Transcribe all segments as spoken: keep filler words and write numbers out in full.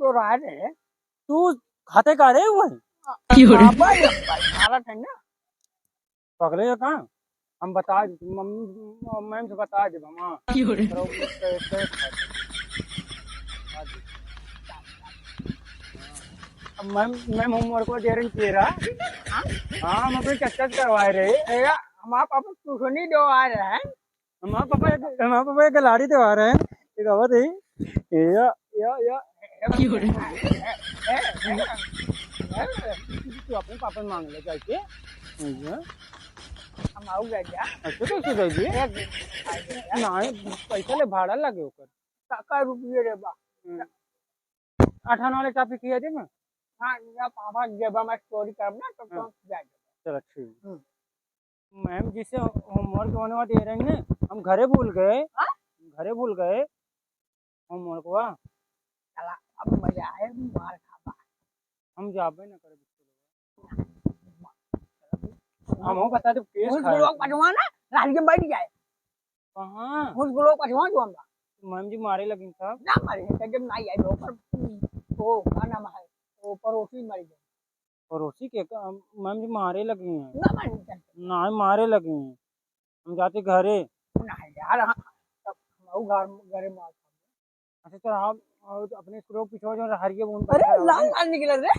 तो रहा रे। तू खाते का रे वही? क्यों रे? बाबा, ये भाई, भारत है ना? पकड़े का? हम बता दे, मम्मी, मैम से बता दे, हम, हाँ। क्यों रे? तो उससे, उससे खाते। अब मैम, मैम homework को दे रही तेरा। हाँ? हाँ, हम अपने चक्कर करवा रहे। ए, हम आप, आप ट्यूशन ही दो आ रहे हैं। हमार पापा एक, हमार पापा एक लाड़ी देवा रहे हैं, एक आवत है। ए, या, या, या। क्यों रे? तू अपने पापा से मांग ले जाके। भैया। हम आऊ गए क्या? अच्छा, कैसे जाइए? एक दिन खाई गए। नहीं, पैसा ले भाड़ा लगे ओकर। का, का रुपये रे बा? हम्म। अठारह वाले कापी किया दे मैं। हाँ, या पापा जब हम चोरी करब ना, तो हम्म। कौन जाएगा? चलो, ठीक। हम्म। मैम, जिसे homework होने वाली दे रही ने, हम घरे भूल गए। हाँ? घरे भूल गए homework वा। साला, अब मजा आए, मार खाबा। हम जाबे ना करे। हम हो बता दे, केस उस खाए। लोग पटवा ना, रात के बैठ जाए। कहाँ? उस लोग पटवा जो हम। मैम जी मारे लगी साहब। ना मारे, तो जब ना आई, वो पर, वो, का नाम है? वो पड़ोसी मर गए। पड़ोसी के का, मैम जी मारे लगी हैं। ना मारे जाते। ना, मारे लगी हैं। हम जाते घरे। ना यार, हाँ, तब हम घर, घरे मार। अच्छा सर, आप, और अपने स्कूल के पीछे जो हरिये बूंद अरे, बैठा है, लाल लाल निकल रे।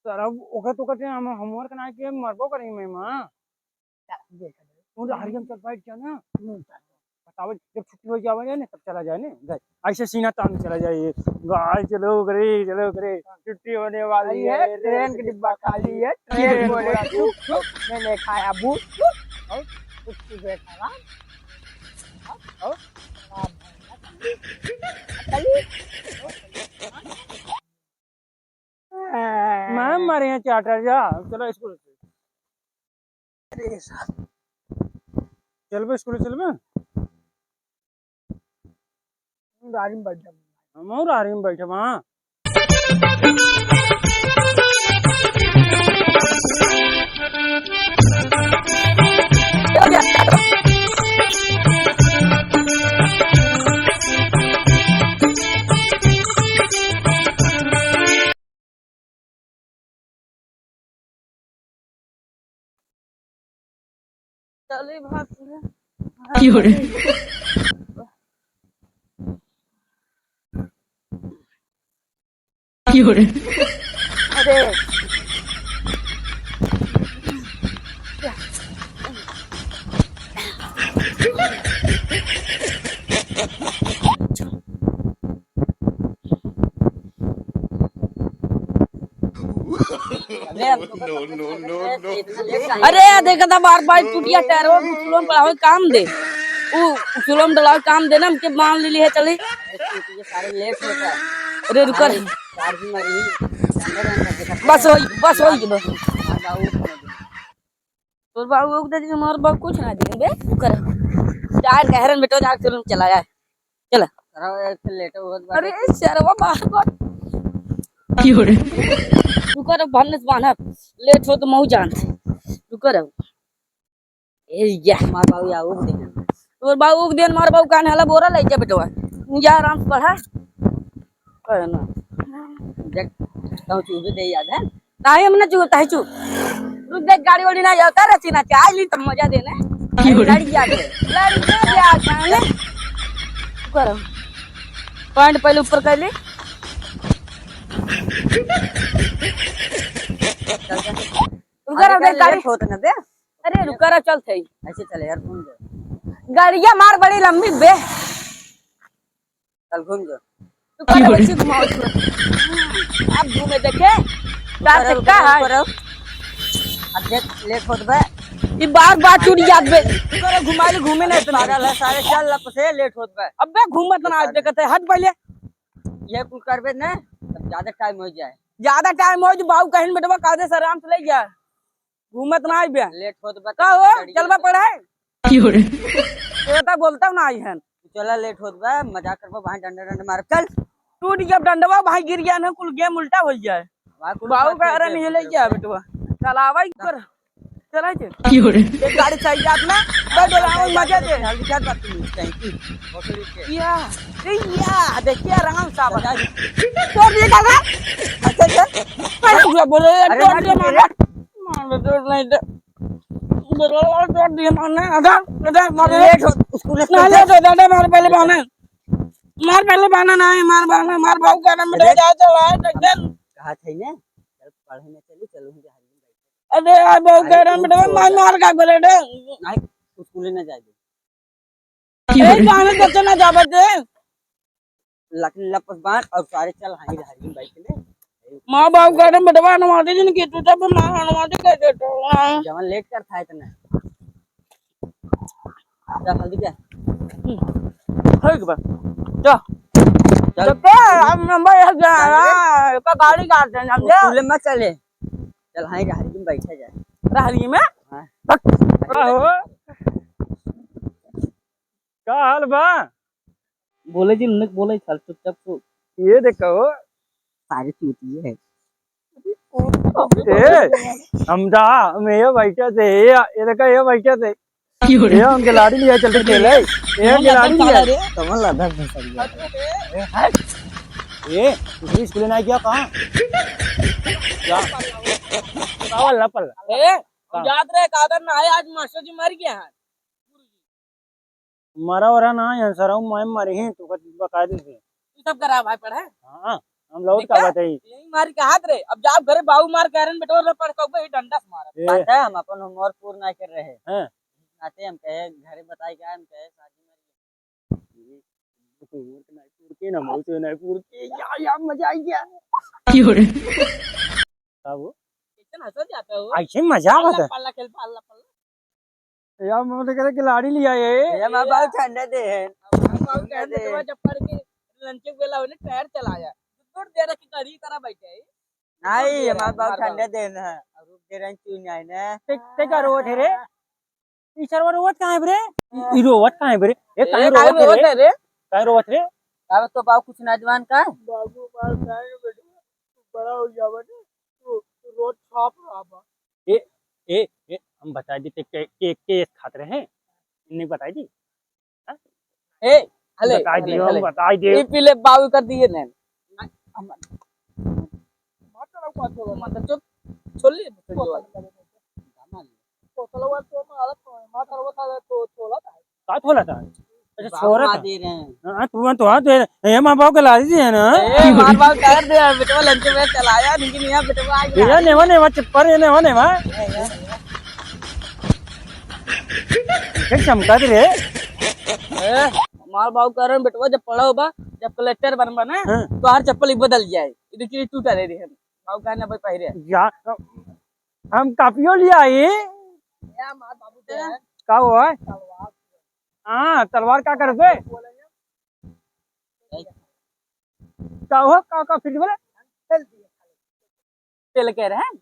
सर, अब ओकर तो कहते हैं, हम homework ना किए, मरबो करेंगे मैम, हाँ। चल, देख ले। उन हरिये में चल बैठ जा ना। हम्म, चल। बताओ, जब छुट्टी हो जावे ना, तब चला जाए ना, घर। ऐसे सीना तान के चला जाए, ये। गाय चलो करे, चलो करे, छुट्टी होने वाली अरे, है, ट्रेन का डिब्बा खाली है, ट्रेन बोले, चुप, चुप, मैंने खाया भूत, चुप, और कुछ भी खाना, और, और, चलिए। मैम मारे हैं चार्टर जा, चलो स्कूल से। अरे साहब। चलबे स्कूल चलबे? गाड़ी में बैठ जाऊंगा। हम और गाड़ी में बैठे वहाँ। चली भाग ले। क्यों रे? क्यों रे? अरे। No, no, no, no। अरे, देखा था बार बार टूटिया टायर हो, उछलो में पड़ा हो, काम दे। उ उछलो में डलाओ, काम दे ना, हमके मान ले ली है, चली। अरे, सारे लेट होता है। अरे, रुका रे। चार्ज मारी। बस होई, बस होई, बस। तोर बाबू उग दे, हमार बाबू कुछ ना दे बे, तू कर। जा, गहरन बेटो, जा, चल, चला जाए। चला। सरवा एक लेट होत बाटे। अरे, सरवा बाहर बात। क्यों रे? तू कर, बांधने से बांधा। लेट हो तो मऊ जान। तू कर। ए, या। हमार बाबू या उग दे। तोर बाबू उग दे, हमार बाबू कान हला बोरा ले जा बेटवा। तू जा आराम से पढ़ा। कहे ना। देख, कहूँ चूबे दे याद है? ताही हम ना चुप, ताही चुप। रुक देख, गाड़ी वाड़ी ना जाता रहती ना, चाय ली तो मजा देने। क्यों रे? लड़ गया थे। लड़ गया था ने। करो। पैंट पहले ऊपर कर ले। रुका रहो, देख गाड़ी। लेट होत ना बे। अरे रुका रहो, चल थे। ऐसे चले यार, घूम जा। गाड़िया मार बड़ी लंबी बे। चल घूम जा। तू कर बच्ची घुमाओ तू। अब घूमे देखे। चार चक्का है। अब देख, लेट होत बे। ई बार बार टूट जात बे। तू करे घुमाई ले, घूमे ना इतना। पागल है सारे, चल लब से लेट होत बे। अबे घूमत ना, देखत है, हट पहले। ये कुल करबे ना, तब ज्यादा टाइम हो जाए। ज्यादा टाइम हो जो बाबू कहीं बेटवा कायदे से आराम से ले जा। घूमत ना आइबे। लेट होत बा का हो? गाड़ी चलबा पढ़े? क्यों रे? तोता बोलता ना आई हन। चला लेट होत बा, मजाक करबा, भाई डंडा डंडा मारब, चल। टूट गया डंडवा, भाई गिर गया ना, कुल गेम उल्टा हो जाए। भाई कुल बाबू का अरे नहीं ले गया बेटवा। चल आवा ही कर। चला जे। की हो रे? एक गाड़ी चाहिए अपना, बैठ जाओ, मजा दे। हल्दी क्या बात तुम इसका है कि? भोसड़ी के। या, ए या, देखिए आराम से बता। तोड़ दिए काका। अच्छा, अच्छा। अरे, पूरा बोले, अरे, तोड़ मार दिए, दे, मार। मार दे, तोड़ नहीं दे। बोलो, तोड़ दिए, मारने, अधर, अधर, मार दे। लेट हो, स्कूल से ना, लेट हो, दादा, मार पहले बहाना। मार पहले बहाना नहीं, मार बहाना, मार भाऊ का नाम अरे। जा, चला, डॉक्टर। कहा थे ने, चल पढ़े में चली, चलो, हम जा। अरे यार, बहुत अरे, गरम कुछ बेटा, हो मार, गया। मार का बोले रे। नहीं, स्कूल ना जाए दे। ए, गाने देते ना जावे दे। लक-, लपस बांध और सारे चल, हाँ, इधर ही बाइक में। माँ बाप गरम बेटवा, नवाते दिन की तू जब माँ नवाते कर दे तो, हाँ। जवन लेट कर था इतना। जा, हल्दी क्या? ठीक बा। जा। चल। तो क्या, हम नंबर एक जा रहा है, का गाड़ी काट देना, हम जा। स्कूल में चले। चल, हाँ, रहरी में बैठा जाए। रहरी में? हाँ। बक। का हो? का हाल बा? बोले जी, उन्हें बोले, चल, चुपचाप सो। ये देखो। सारे चूतिए हैं। ए, हम जा, हम ये बैठे थे, ये, ये देखा, ये बैठे थे। की हो रे? ये उनके लाड़ी लिया चलते खेले। ये उनके लाड़ी लिया। कमल लादा भैंसरिया। ए, हट। ए, तू स्कूल ना गया कहाँ? क्या? का वाला पल्ला? ए, हम जात रहे कागज ना है, आज मास्टर जी मर गया है। मरा वरा ना है, सराऊ माय मरे हैं, तू बता दे से। तू सब करा भाई पढ़े? हाँ, हम लौट का देखा? बताई। यही मार के हाथ रे, अब जाओ घरे बाबू मार के आयरन बेटवा रे पढ़ कबे ही डंडा से मारब। ए। पता है, हम अपन homework पूर्ण नहीं कर रहे हैं। हाँ। नाते हम कहे, घरे बताई क्या, हम कहे, शादी में। Homework नहीं पूर्ण के, ना मौत नहीं पूर्ण के, या, या, मजा आ गया। की हो रे? का हो? कैसन हंसत जाता हो? ऐसे मजा आवत है। पल्ला खेल, पल्ला, पल्ला। यार, मैं तो कह रहा कि लाड़ी लिया ये। ये माँ बाप ठंडा दे है। माँ बाप ठंडा दे। ठंडा दे। जब पढ़ के lunch के बेला होने टायर चलाया। दूर दे रखी गाड़ी करा बैठे है। नहीं, ये माँ बाप मार ठंडा दे ना। और रुक दे रहे हैं, चुन आए ना। ते, ते का रोवत है रे? ई सरवा रोवत काहे बरे? ई, ई रोवत काहे बरे? ए, काहे ए, काहे रोवत है रोवत रे? है रे? काहे रोवत रे? काहे तो बाबू कुछ ना जवान का? बाबू मार खाए बेटवा, तू बड़ा हो जावा ना, तू, तू रोज छाप रहा बा। ए, ए, ए, हम बताई दी ते के, के, के खात रहे? इन्हें बताई दी? हाँ? ए, हले, बताई हले, दियो, हले। बताई दियो। ई पीले बाबू कर दिए ने। मतलब चुप, छोड़ लिए, छोड़ दियो। का थोला था? अच्छा, छोरा था। दे रहे हैं। हाँ, तू तो हाथ दे, ए, माँ बाप के लाड़ी दिए ना। ए, माँ बाप कर दे, बेटवा lunch में चलाया, लेकिन यहाँ बेटवा आ गया। ये नेवा, नेवा, चप्पर, ये नेवा, नेवा। एक चमका दे रे। ए, मार बाबू कह रहे हैं, बेटवा जब पढ़ा होबा, जब कलेक्टर बनबा ना, हाँ। तो हर चप्पल ही बदल जाए। ये देखिए, टूटा दे रहे हैं। बाबू कहने भाई पहिरे। या, हम कापियो ले आई। या मार बाबू के है। का हुआ है? तलवार। हाँ, तलवार का करबे? का हुआ? का, का फिर बोले? तेल के रहे?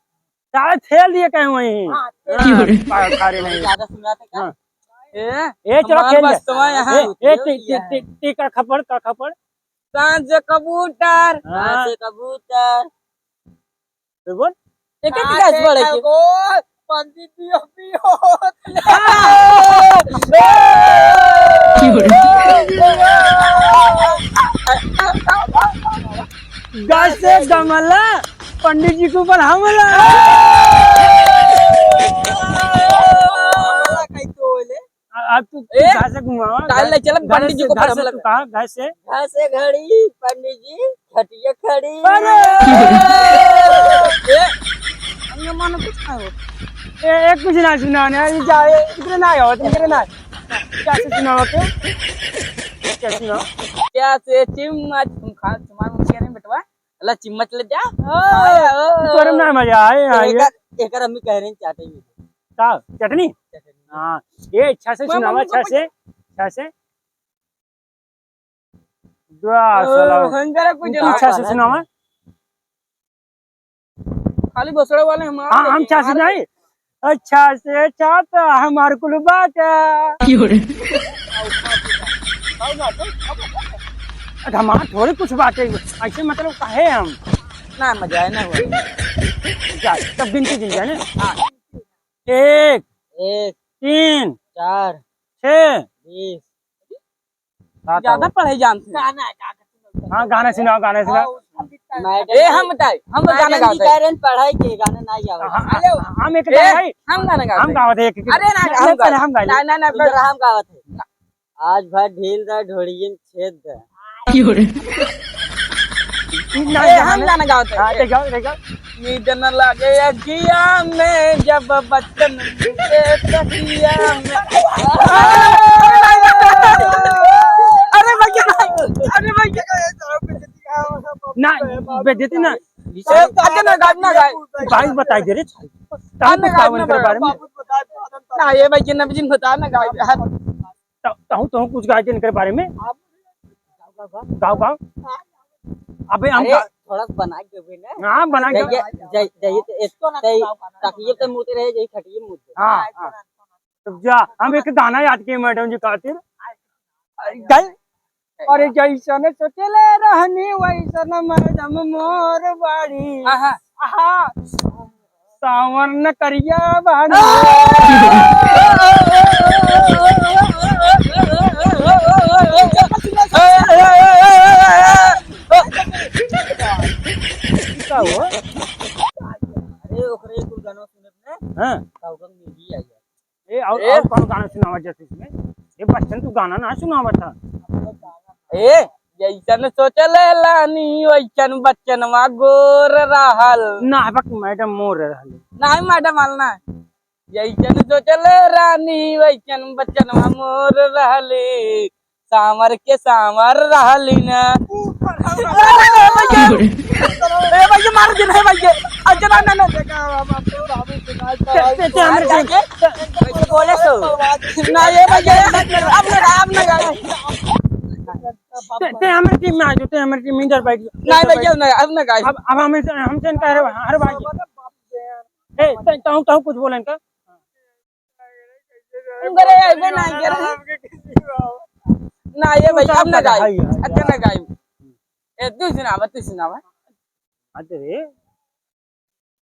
सारे तेल दिए कहे वहीं। हाँ, तेल हाँ, दिए। पा-, खा रहे नहीं। ज्यादा सुनाते का? हाँ। ए, ए, चलो हमार खेल ले। बस्तवा यहाँ ए, ए, टी-, टी-, टी-, टी-, का खपड़, का खपड़? सांझ कबूतर। हाँ। सांझ कबूतर। फिर बोल। एक एक गिलास बड़े के। पंडित जी, पियो, पियो। गाय से गमला, पंडित जी के ऊपर हमला। आ, आ, तू, तू ए, घर से घुमावा, टाइल घर, ले चल, घर पंडित जी से, को घर पढ़ से हमला तू कर। कहा, घर से? घर से घड़ी, पंडित जी, खटिया खड़ी। अरे! ए, हम ये मानो कुछ ना हो। ए, ए, कुछ ना सुना, ना, ये जा, ए, इधर ना आओ, तुम इधर ना। क्या से सुनाओ तू? क्या सुनाओ? क्या से चिम्मच, तुम खा, तुम्हारे मुंह के नहीं बेटवा? अल्लाह चिम्मच ले जा। ओ, ओ, तोरे में ना मजा आए, आए। एकर, एकर अम्मी कह रही चाटे में। का? चटनी? चटनी। हाँ, ये अच्छा से सुनावा, अच्छा से, अच्छा से। दुआ ओ, सलाम। हंगरा कुछ तू अच्छा से सुनावा। खाली बसड़ा वाले हम हाँ, हम अच्छा से सुनाई। अच्छा से अच्छा तो हमार कुल बाटा। की हो रे? हमार थोड़े कुछ बाटे, ऐसे मतलब काहे हम? ना मजा है ना हुआ। जा, तब गिनती गिन जाने। हाँ। एक, एक, तीन, चार, छः, बीस। ज्यादा पढ़ाई जानते हैं। हाँ, गाना सुनाओ, गाना सुनाओ। मैडम ए, जी, हम बताए, हम गाना गाते हैं। पढ़ाई के गाना ना गावे। हाँ, हाँ, हम एक ए, गाना गाई। हम गाना गाते हम हैं। गावत है एक, एक। अरे ना, हम पहले गाते हम गाई। ना, ना, ना, इधर हम गावत है। आज भर ढील दा, ढोड़ियन छेद दा। क्यों रे? ना, ए, ना, हम ना। गाना गावत है। हाँ, देखो, देखो। नींद न लागे अखिया में जब बच्चन के तकिया में। अरे भैया, अरे भैया। ना, बेइज्जती ना। ए, अच्छा ना गाय, ना गाय। गाय बताई दे रे। तहूँ कुछ गाओ इनके बारे में। ना, ये भाई, ये नबीन बता ना गाय। त-, तहूँ, तहूँ कुछ गाय दे इनके बारे में। गाओ, गाओ। अबे हम अरे, गा- थोड़ा सा बना के देबे ना। हाँ, बना के जाइए, जाइए, जाइए, तो एक, तकिए पे मुते रहे, जाइए, खटिए मुते। हाँ, हाँ। तो जा, हम एक गाना याद किए मैडम जी खातिर। गए। अरे जैसन सोचले रहनी वैसन मैडम मोर बाड़ी। हाँ, हाँ। आहा। सावन करिया बानी। का हो? अरे ओकरे कुल गाना सुनत ने। हाँ। का ओकर movie आई है। ए, और, ए? और कौन गाना सुनावा जैसे इसमें? ए, बच्चन, तू गाना ना सुनावा था। ए, जैसन सोचले लानी, वैसन बच्चनवा गोर रहल। ना, बक मैडम मोर रहल। नहीं, मैडम आल ना। जैसन सोचले रानी, वैसन बच्चनवा मोर रहली। सांवर के सांवर रहली ना। अरे भैया, ए भैया, मार दे रे भैया। अच्छा, ना, ना, ना। ते, ते, ते हमरे team, कैसे बोले सो? ना, ये भैया, अब ना, अब ना। ते, ते हमरे team में आ जाओ, ते हमरे team में इधर बैठ जाओ। ना, भैया, ना, अब ना गाइस। अब, अब हम इनसे, हमसे इनका, अरे, अरे भाई। ए, ते, तहूँ, तहूँ कुछ बोले इनका। उनकरे अइबे ना करे। ना, ये भाई, अब ना गाई। अच्छा, ना गाई। ए, तू सुनावा, तू सुनावा। अच्छा रे।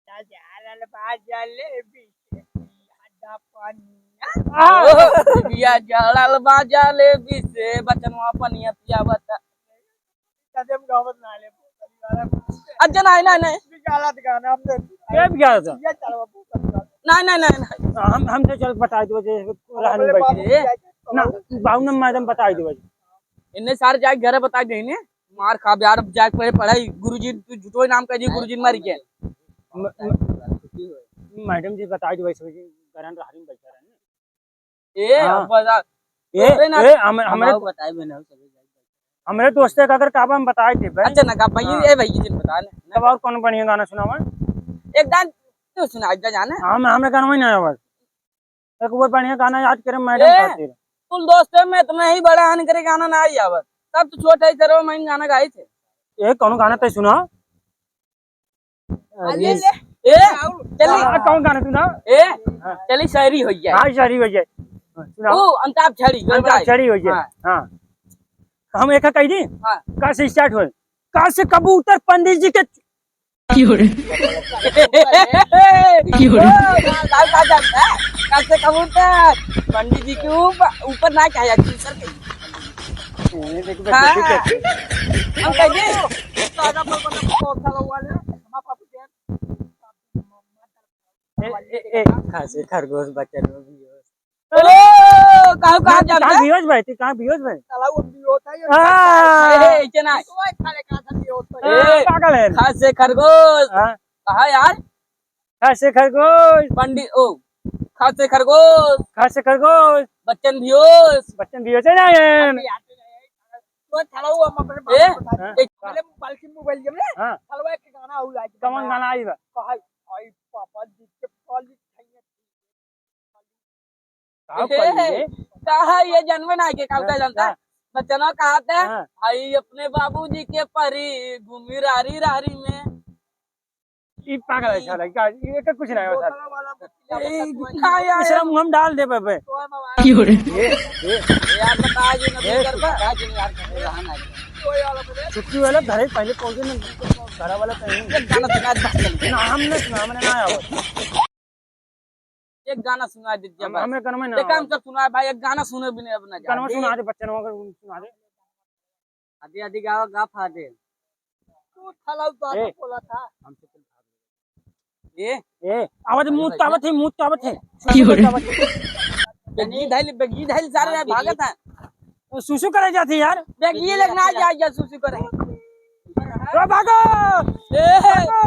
गजलल बा जलेबी से पिया दा पनिया। ओह, पिया जलल बा जलेबी से, बचनवा पनिया पिया बता। कदम गावत ना ले, अच्छा, नहीं, नहीं, नहीं। बिगाड़त गाना हमने। के बिगाड़त? ये चलवा, नहीं, नहीं, नहीं, नहीं। हम, हम तो चल बताई देबे जे रहन बैठे। ना, बाबू ने मैडम बताई देबे। इन्ने सारे जाके घरे बताई दे इन्ने। मार खा यार, जाके पढ़े पढ़ाई। गुरुजी, तू झूठो नाम कह दी, गुरुजी मर गए। म-, म-, मैडम जी बताई देबे सब, घरन रहन बैठे रहन। ए, हाँ। अब बता। ए, तोरे ना ए, हम, हमरे बताए बे ना, चले जाए। हमरे दोस्ते का अगर काबा हम बताए देबे। अच्छा ना, का भाई, हाँ। ए भाई, जिन बता ना। तब और कौन बढ़िया गाना सुनावा? एक गान तू सुना, एक जाने। हाँ, मैं, हमें गाना ही ना आवाज। एक वो बढ़िया गाना याद करे मैडम ए, खातिर। कुल दोस्ते में इतना ही बड़ा हन करे गाना ना आई आवत। तब तो छोट है, तेरे में गाना गाई थे। ए, कौन गाना तय सुना? अरे, अरे, ए, चली। आ, कौन गाना तू ना? ए, हाँ। चली शायरी हो जाए। हाँ, शायरी हो जाए। हाँ, सुनाओ। ओ, अंताक्षरी, अंताक्षरी हो जाए। हाँ। हाँ। हम एक कह दी? हाँ। का से start होए? का से कबूतर पंडित जी के क्यों रे? क्यों रे? ओ, का, का जानता है? का से कबूतर पंडित जी के ऊपर, ऊपर ना कहा जाए, दूसर कहीं। ए, देख, देख, हाँ। देख, देख। हम कह दे। ए, ए, ए। खासे खरगोश बचन में भी हो। ओ, कहू कहाँ कहाँ, जाता कहाँ है? बियोज भाई, तू कहाँ बियोज भाई? साला वो बियोज है, ये हाँ। ए, ए, इतना। तो है, साले कहाँ से बियोज है? हाँ, ए, पागल है। खासे खरगोश। हाँ। कहा यार? खासे खरगोश। पंडित, ओ, खासे खरगोश। खासे खरगोश। बच्चन भियोस। बच्चन भियोस है ना ये? अभी आते नहीं। तो साला वो हम अपने ए? बाप को बता दे। हाँ। एक साले बाल्टी मोबाइल जब ले, हाँ। साला एक गाना हुआ है। कौन गाना आई बा? कहा, आई पापा जी के पाली खाइए। का ए, पाली रे? का है ये जनमे ना के का हाँ, का जानता है? हाँ। बच्चनवा कहा था, हाँ। आई अपने बाबूजी के परी घूमी रारी रारी में। ई पागल है साला, का, ये का कुछ नहीं होता। ए, ना यार। इसरा मुंह हम डाल दे बे। क्यों रे? ए, ए। ए, यार बता जी, नबी ए, कर बा। छुट्टी वाला घरे पहले पहुंचे ना, घरा वाला कहीं। ये गाना सुना, बात चल। ना, हम ना सुना, हमने ना आवा। एक गाना सुना दे जब। हमें गनवा ना देखा, हम सब सुना भाई, एक गाना सुने भी नहीं अपना जा। गनवा सुना दे, बच्चन हो, सुना दे। आदि आदि गावा, गा फा दे। तू ठाला उतार ए। बोला था। ए, ए, आवत, मुंह तो आवत है, मुंह तो आवत है। की हो रे? बेगी धैल, बेगी धैल सारे हाँ, भागत है। तो सुसु करे जाती यार। बेगी लग ना जा, जा सुसु करे। ओ भागो। ए, भागो।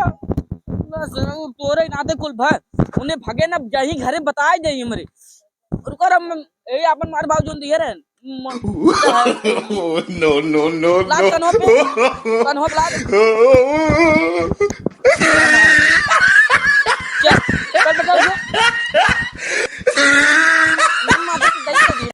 ना सुनो, तोरे नाते कुल भर। उन्हें भगे ना जाही घरे बताए जाही हमरे। रुको रे, हम, ए, अपन मार भाव जोन दिए रे। म-, नो, नो, नो, लाग नो। कन्हो पे, कन्हो पे लाग।